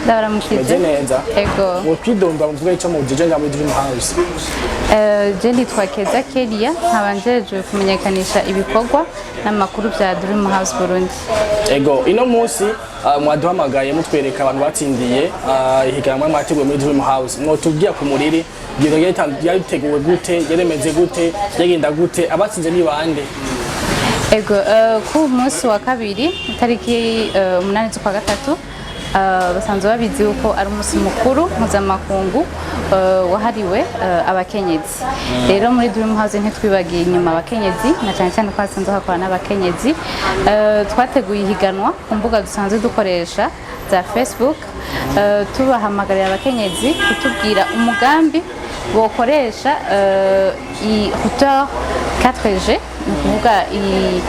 Ndabaramukije. Meze neza? Ego. Mwotwidondora, muvuga ico mujejwe ngaha muri Dream House. Je nitwa Keza Kelia, nkaba njejwe kumenyekanisha ibikorwa n'amakuru bya Dream House Burundi. Ego, ino munsi mwaduhamagaye mutwereka abantu batsindiye ihiganwa mwateguye muri Dream House. Mwotubwira ku muriri iryo ryariteguwe gute, ryaremeze gute, ryagenda gute, abatsinze ni bande? Ego, ku munsi wa kabiri itariki 8 z'ukwa gatatu, basanzwe babizi yuko ari umunsi mukuru mpuzamakungu wahariwe abakenyezi. Rero muri Dream House ntitwibagiye inyuma abakenyezi, na cyane cyane ko hasanzwe hakora n'abakenyezi. Twateguye ihiganwa ku mbuga dusanzwe dukoresha za Facebook, tubahamagarira abakenyezi kutubwira umugambi bokoresha i routeur 4G, ni ukuvuga i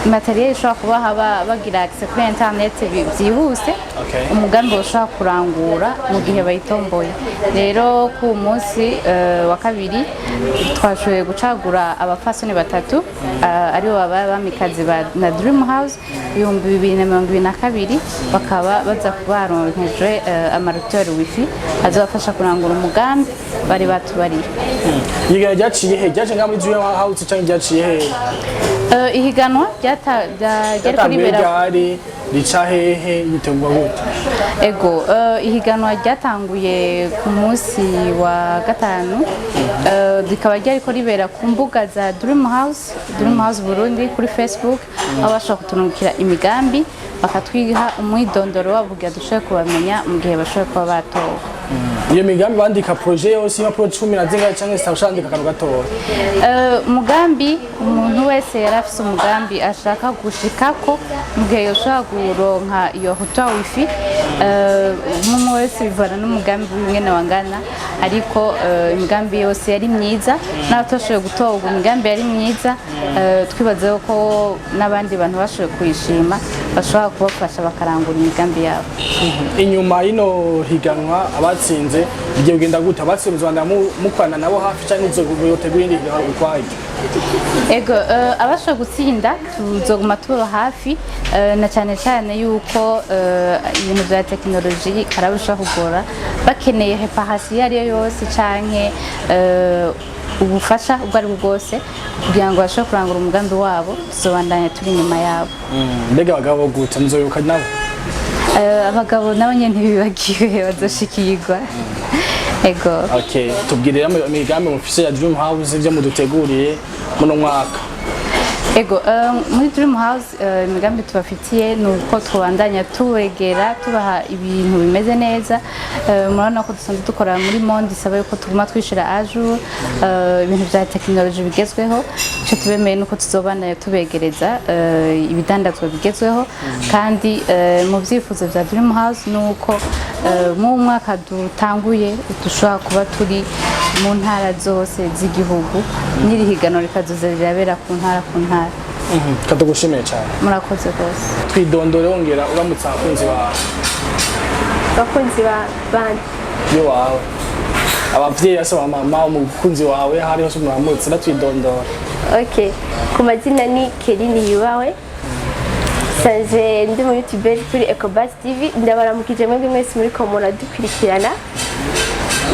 matériel ishobora kubaha bagira accès kuri internet byihuse. Umugambi bashobora kurangura mu gihe bayitomboye. Rero ku munsi wa kabiri twashoboye gucagura abafasoni batatu, aribo baba bamikazi ba na Dream House 2022, bakaba baza baronkejwe ama routeur wifi azabafasha kurangura umugambi bari batubariye. Ihiganwa ryaciye he? Ryaciye ngaha muri Dream House canke ryaciye he? Ihiganwa ryariko ryatanguye ribera ryari, rica hehe, yitegurwa gute? Ego, ihiganwa ryatanguye ku munsi wa gatanu, rikaba ryariko ribera ku mbuga za Dream House, Dream House Burundi kuri Facebook, aho bashobora kuturungikira imigambi, bakatwiha umwidondoro wabo kugira dushobore kubamenya mu gihe bashobora kuba batowe. Iyo migambi bandika projet yose, impapuro 10 na zingahe, canke zitanu, ushaka akantu gatoya? Umugambi, umuntu wese yari afise umugambi ashaka gushikako mu gihe yoshobora kuronka iyo routeur wifi. Umwe wese bivana n'umugambi w'ingene wangana, ariko imigambi yose yari myiza n'abatashoboye gutorwa, imigambi yari myiza. Twibaza ko n'abandi bantu bashoboye kuyishima bashobora kubafasha bakarangura imigambi yabo. Inyuma y'ino higanwa, abatsinze bigiye kugenda gute? Abatsinze muzobandanya mukorana nabo hafi, canke muzotegura irindi higanwa ukwaryo? Ego, abashoboye gutsinda tuzoguma tuba hafi, na cyane cyane yuko ibintu bya tekinoloji karabisha kugora. Bakeneye réparation iyo ariyo yose canke ubufasha ubwo ari bwo bwose kugira ngo bashobore kurangura umugambi wabo, tuzobandanya turi inyuma yabo. Mbega abagabo gute, muzoyoboka nabo? Abagabo nabo nyene ntibibagiwe, bazoshikirwa, ego. Okay, tubwire rero imigambi mufise ya Dream House, ivyo muduteguriye muno mwaka. Ego, muri Dream House, imigambi tubafitiye ni uko tubandanya tubegera, tubaha ibintu bimeze neza. Murabona ko dusanzwe dukora muri monde isaba yuko tuguma twishira à jour, ibintu bya tekinoloji bigezweho. Icyo tubemeye ni uko tuzobandanya tubegereza ibidandazwa bigezweho. Kandi mu byifuzo bya Dream House ni uko mu mwaka dutanguye dushobora kuba turi mu ntara zose z'igihugu, n'iri higanwa rikazoza rirabera ku ntara ku ntara. Katugushimiye cyane. Murakoze rwose. Twidondore, wongera uramutse abakunzi bawe. Abakunzi ba bandi? Iyo wawe, abavyeyi, ase ba mama, umukunzi wawe, aho ari hose muramutse, natwidondora. Ok, ku mazina ni Kelly Yubawe, sanzwe ndi mu youtuber kuri Ecobus TV. Ndabaramukije mwebwe mwese muri ko muradukurikirana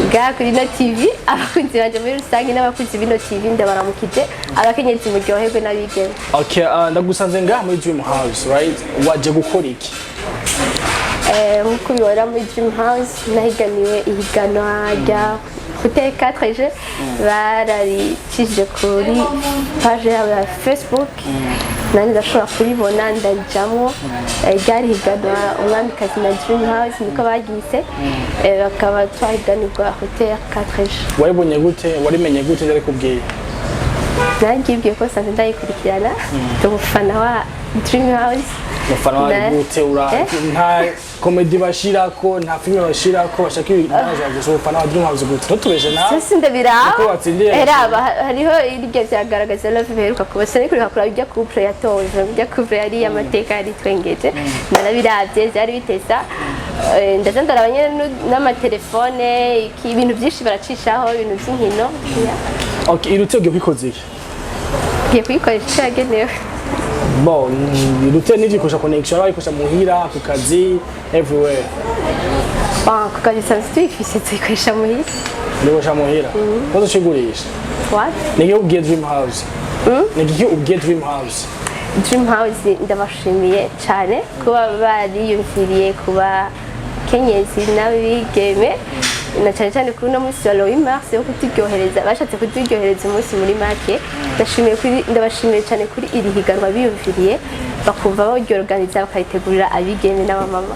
ngaha kuri ino TV, abakunzi banje muri rusange n'abakunzi b'ino TV, ndabaramukije. Abakenyezi muryoherwe n'abigeme. Okay, ndagusanze ngaha muri Dream House, right? Waje gukora iki? Nk'uko ubibona, muri Dream House nahiganiwe ihiganwa rya routeur 4G. Bararicishije kuri page yabo ya Facebook, nanjye ndashobora kuribona, ndarijamwo. Ryari higanwa Umwamikazi na Dream House, niko baryise. Bakaba twahiganirwa routeur 4G. Waribonye gute? Warimenye gute? Ndarikubwiye. Naribwiye ko sanze ndayikurikirana, ndi umufana wa Dream House. Umufana wawe? Gute ura Eh? Nta comedy bashirako, nta filime bashirako, bashaka ibintu gusa. Umufana wa Dream House gute? Ntutubeshe nawe. Sisi ndabiraba. Uko watsindiye. Eraba, hariho irya vyagaragaza love biheruka kuba, sinari kuraba irya couple yatowe, irya couple yari amateka, yari twengeje, narabiravye, vyari bitesa. Ndaza ndaraba nyene n'amatelefone ibintu vyinshi baracishaho, ibintu vy'inkino. Yeah. Okay, irutse ugiye kwikoza iki? Ngiye kuyikoresha ico yagenewe. Bon, routeur n'ivyo ikoresha connexion, bayikoresha muhira, ku kazi, everywhere. Bon, ku kazi dusanzwe tuyifise, tuyikoresha muhira. Uyikoresha muhira, kozo ucigurisha? What? Niki ubwiye Dream House? Niki ubwiye Dream House? Dream House ndabashimiye cyane kuba bariyumviriye kuba kenyezi n'abigeme, na cyane cyane kuri uno munsi wa le 8 mars wo kuturyohereza, bashatse kuturyohereza umunsi. Muri make, ndabashimiye cyane kuri iri higanwa biyumviriye, bakumva baryorganiza, bakaritegurira abigeme n'abamama.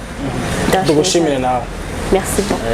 Ndabashimiye Tugushimire cyane. nawe. Merci beaucoup.